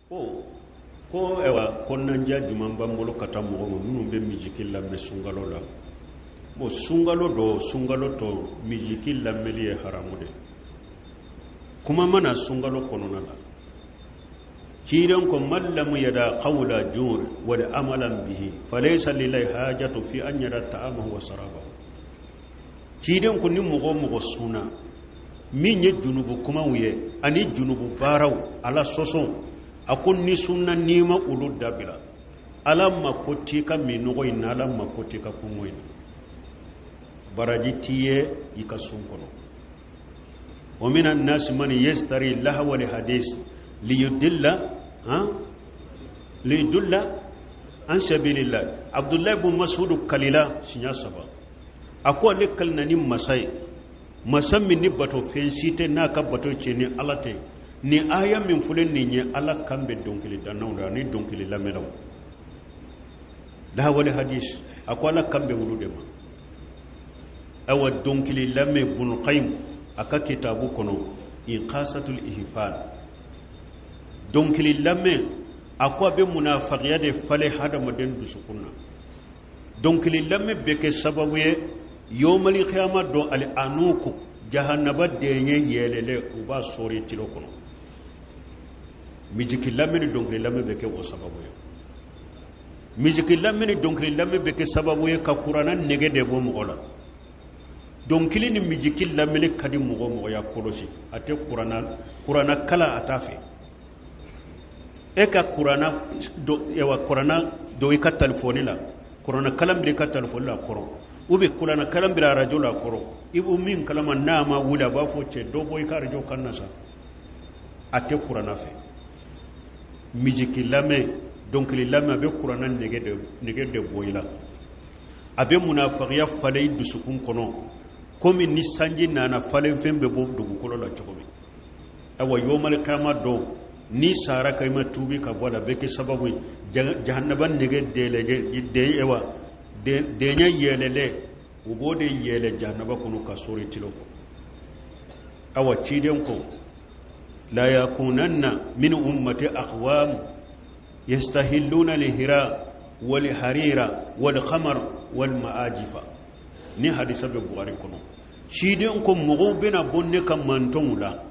Ko ko ayiwa, kɔnɔnandiya jumɛn b'an bolo ka taa mɔgɔ ma minnu bɛ misiki lamɛn sunkalo la? Bon, sunkalo dɔ, sunkalo tɔ, misiki lamɛnli ye haramu de. Kuma ma na sunkalo kɔnɔna la. Ciden ko: man lam yada qawla zur wal amalan bihi falaysa lillahi hajatu fi an yada ta'amahu wa sarabahu. Ciden ko ni mɔgɔ o mɔgɔ sunna, min ye junubu kumaw ye ani junubu baaraw, Ala sɔsɔ, a ko ni sunna, n'i ma olu dabila, Ala mako t'i ka minnɔgɔ in na, Ala mako t'i ka kɔngɔ in na, baraji t'i ye i ka sun kɔnɔ. Wa mina nasi man yastari lahwa li hadis liyudilla, ha, liyudulla an sabilillah. Abdullahi bin Mas'ud kalila siɲɛ saba. A ko ale kalina ni masa ye, masa min ni bato fɛn si tɛ n'a ka bato cɛ ni Ala tɛ. Ni aya min fɔlen nin ye, Ala kan bɛ dɔnkili dannaw la ani dɔnkili lamɛnnaw. Lahawale hadis, a ko Ala kan bɛ olu de ma. Ayiwa, dɔnkili lamɛn, Bunu Qayyim a ka kitabu kɔnɔ, Iqasatul Ihfan, dɔnkili lamɛn, a ko a bɛ munafagiya de falen hadamaden dusukun na. Dɔnkili lamɛn bɛ kɛ sababu ye yomali kiyama don, ali anuku jahanaba dɛɲɛ yɛlɛlen, u b'a sɔɔri tilo kɔnɔ. Mijiki lamɛn ni dɔnkili lamɛn bɛ kɛ o sababu ye. Mijiki lamɛn ni dɔnkili lamɛn bɛ kɛ sababu ye ka kuranna nege de bɔ mɔgɔ la. Dɔnkili ni mijiki lamɛnni ka di mɔgɔ mɔgɔ y'a kɔlɔsi, a tɛ kuranna, kuranna kalan a t'a fɛ. E ka kuranna, yawa, kuranna don i ka talifɔni la, kuranna kalan biri i ka talifɔni la kɔrɔ, u bɛ kuranna kalan biri arajo la kɔrɔ, i b'o min kalama, n'a ma wuli, a b'a fɔ: cɛ, dɔ bɔ i ka arajo kan na sa. A tɛ kuranna fɛ. Mijiki lamɛn, dɔnkili lamɛn, a bɛ kuranna nege de bɔ i la. A bɛ munafagiya falen i dusukun kɔnɔ, komi ni sanji nana, falenfɛn bɛ bɔ dugukolo la cogo min. Ayiwa, yomali kiyama don, ni sara ka i ma tuubi ka bɔ a la, a bɛ kɛ sababu ye jahanaba nege dɛlɛgɛ den, ewa, dɛɲɛ yɛlɛlɛ, u b'o de yɛlɛ jahanaba kɔnɔ ka sori tilo kɔ. Awa, ciden ko: la yakunanna min ummati aqwam yastahilluna lihira wal harira wal khamar wal ma'ajifa. Ni hadisa bɛ Bukhari kɔnɔ. Ciden ko mɔgɔw bɛna bɔ ne ka mantɔnw la,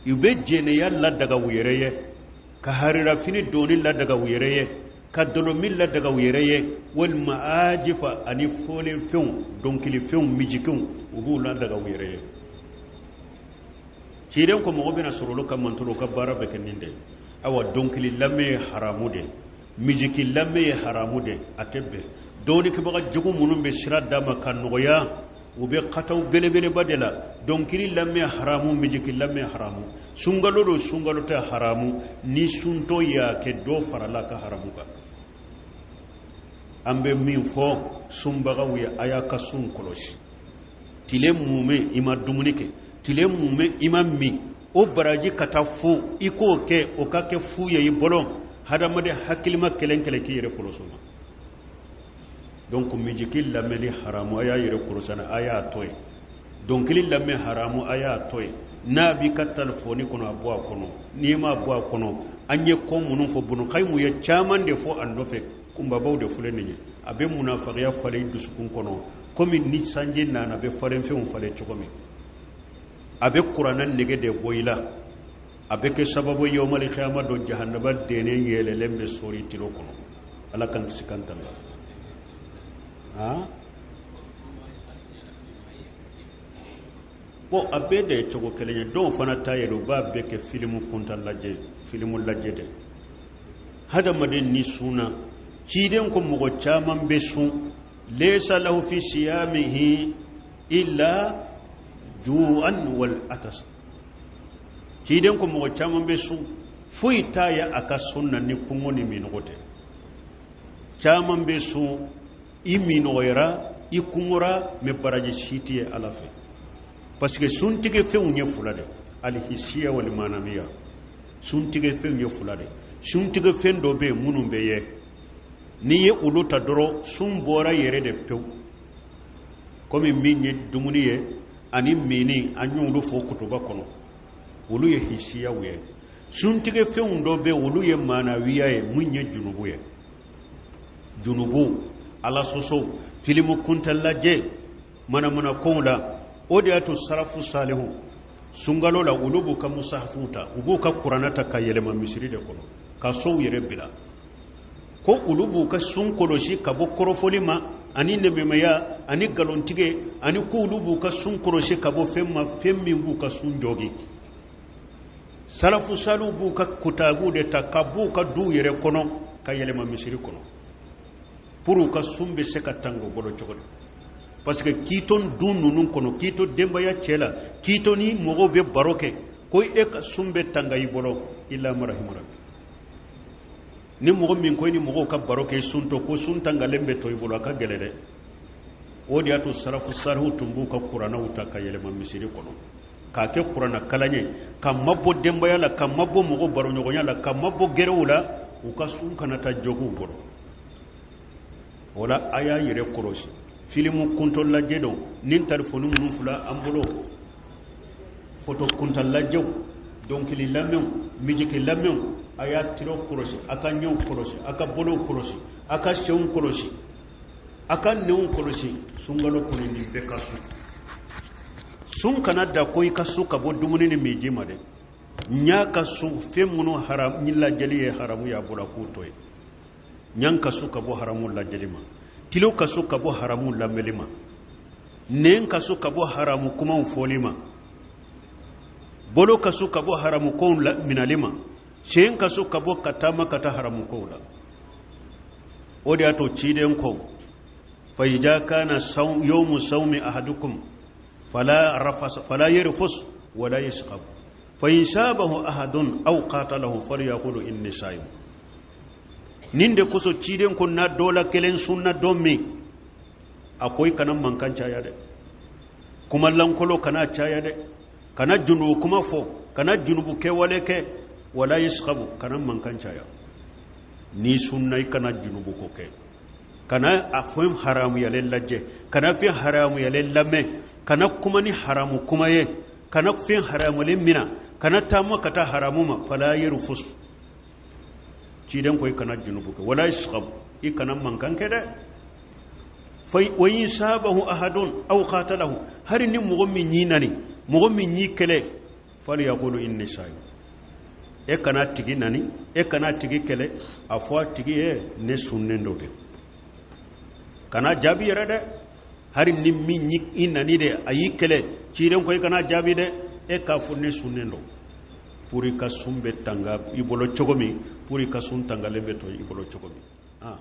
u bɛ jɛnɛya ladaga u yɛrɛ ye, ka harirafini donni ladaga u yɛrɛ ye, ka dɔlɔmin ladaga u yɛrɛ ye, walima ajifa ani fɔlenfɛnw, dɔnkilifɛnw, mijikiw, u b'u ladaga u yɛrɛ ye. Ciden ko mɔgɔ bɛna sɔrɔ olu ka mantɔn, u ka baara bɛ kɛ nin de ye. Awa, dɔnkili lamɛn ye haramu de, misiki lamɛn ye haramu de, a tɛ bɛn. Dɔnnikɛbaga jugu minnu bɛ sira d'a ma ka nɔgɔya, u bɛ kataw belebeleba de la. Dɔnkili lamɛn haramu, misiki lamɛn haramu, sunkalo don, sunkalo tɛ, haramu. Ni suntɔ y'a kɛ, dɔ farala ka haramu kan. An bɛ min fɔ sunbagaw ye, a y'a ka sun kɔlɔsi. Tile mumɛ i ma dumuni kɛ, tile mumɛ i ma min, o baraji ka taa fo i k'o kɛ, o ka kɛ fu ye i bolo. Hadamaden hakilima kelen kelen k'i yɛrɛ kɔlɔsi o ma. Donc misiki lamɛnni haramu, a y'a yɛrɛ kɔlɔsi a, a y'a to yen. Dɔnkili lamɛn haramu, a y'a to yen. N'a b'i ka talifɔni kɔnɔ, a bɔ a kɔnɔ. N'i m'a bɔ a kɔnɔ, an ye ko minnu fɔ, Bunu Kayimu ye caman de fɔ a nɔfɛ, kunbabaw de filɛ nin ye. A bɛ munafagiya falen i dusukun kɔnɔ, komi ni sanji nana, a bɛ falenfɛnw falen cogo min. A bɛ kuranna nege de bɔ i la. A bɛ kɛ sababu ye yawmal kiyama don, jahanaba dɛnɛ yɛlɛlen bɛ sɔri tilo kɔnɔ. Ala k'an kisi k'an tanga. Ah, bon, a bɛɛ de ye cogo kelen ye. Dɔw fana ta yɛrɛ, u b'a bɛɛ kɛ filimu kuntan lajɛ, filimu lajɛ de. Hadamaden ni sunna, ciden ko mɔgɔ caman bɛ sun, laysa lahu fi siyamihi illa ju'an wal atas. Ciden ko mɔgɔ caman bɛ sun, foyi t'a ye a ka sun na ni kɔngɔ ni minnɔgɔ tɛ. Caman bɛ sun, i minnɔgɔyara, i kɔngɔra, mais baraji si tɛ ye Ala fɛ, parce que suntigɛ fɛnw ye fila de: alihisiya wal manamiya. Suntigɛ fɛnw ye fila de. Suntigɛ fɛn dɔ bɛ yen minnu bɛ ye, n'i ye olu ta dɔrɔn, sun bɔra yɛrɛ de pewu, komi min ye dumuni ye ani minni, an y'olu fɔ kutuba kɔnɔ, olu ye hisiyaw ye. Suntigɛ fɛnw dɔ bɛ olu ye maanawiya ye, mun ye junubu ye. Junubu, Ala sɔsɔ, filimu kuntan lajɛ, manamana kow la. O de y'a to sarafu salihu sunkalo la, olu b'u ka musahafuw ta, u b'u ka kuranɛ ta ka yɛlɛma misiri de kɔnɔ, ka sow yɛrɛ bila ko olu b'u ka sun kɔlɔsi ka bɔ kɔrɔfɔli ma ani nɛmɛmɛya ani nkalontigɛ, ani ko olu b'u ka sun kɔlɔsi ka bɔ fɛn ma, fɛn min b'u ka sun jɔgi. Salafu salihu b'u ka kutabu de ta ka b'u ka duw yɛrɛ kɔnɔ ka yɛlɛma misiri kɔnɔ pour u ka sun bɛ se ka tanga u bolo cogo di. Parce que k'i to dun ninnu kɔnɔ, k'i to denbaya cɛ la, k'i to ni mɔgɔw bɛ baro kɛ, ko e ka sun bɛ tanga i bolo, illa man rahima rabbi. Ni mɔgɔ min ko i ni mɔgɔw ka baro kɛ i sun to, ko sun tangalen bɛ to i bolo, a ka gɛlɛ dɛ. O de y'a to sarafu salihu tun b'u ka kuranɛw ta ka yɛlɛma misiri kɔnɔ k'a kɛ kuranɛ kalan ye, ka mabɔ denbaya la, ka mabɔ mɔgɔ baroɲɔgɔnya la, ka mabɔ gɛrɛw la, u ka sun kana taa jogiw bolo. O la, a y'a yɛrɛ kɔlɔsi filimu kuntan lajɛ dɔn ni telefɔni minnu fila an bolo, foto kuntan lajɛw, dɔnkili lamɛnw, misiki lamɛnw. A y'a tiro kɔlɔsi, a ka ɲɛw kɔlɔsi, a ka bolow kɔlɔsi, a ka senw kɔlɔsi, a ka nɛnw kɔlɔsi. Sunkalo kɔnɔ, nin bɛɛ ka sun. Sun kana da ko i ka sun ka bɔ dumuni ni miji ma dɛ. Ɲa ka sun fɛn minnu haram ni lajɛli ye haramu y'a bolo, k'o to yen. Ɲan ka sun ka bɔ haramu lajɛli ma, tilo ka sun ka bɔ haramu lamɛnli ma, nɛn ka sun ka bɔ haramu kumaw fɔli ma, bolo ka sun ka bɔ haramu kow minali ma, sen ka sun ka bɔ ka taama ka taa haramu kow la. O de y'a to ciden ko: fa idha kana yawmu sawmi ahadukum fala rafas fala yarfus wala yaskhab, fa in sabahu ahadun aw qatalahu falyaqulu inni sa'im. Nin de kosɔn ciden ko n'a dɔ la kelen sunna don min, a ko i kana mankan caya dɛ, kuma lankolo kana caya dɛ, kana junubu kuma fɔ, kana junubu kɛwale kɛ. Wala yashabu, kana mankan caya. N'i sunna, i kana junubu ko kɛ, kana a fɛn haramuyalen lajɛ, kana fɛn haramuyalen lamɛn, kana kuma ni haramu kuma ye, kana fɛn haramuyalen mina, kana taama ka taa haramu ma. Fala yarfus, ciden ko i kana junubu kɛ. Wala yashabu, i kana mankan kɛ dɛ. Fa wa in sabahu ahadun aw qatalahu, hari ni mɔgɔ min y'i nani, mɔgɔ min y'i kɛlɛ, falyaqulu inni sa'im. E kana tigi nani, e kana tigi kɛlɛ, a fɔ a tigi ye ne sunnen do dɛ. Kana jaabi yɛrɛ dɛ. Hari ni min i nani dɛ, a y'i kɛlɛ, ciden ko i kana jaabi dɛ, e k'a fɔ ne sunnen do, pour i ka sun bɛ tanga i bolo cogo min, pour i ka sun tangalen bɛ to i bolo cogo min. Ah.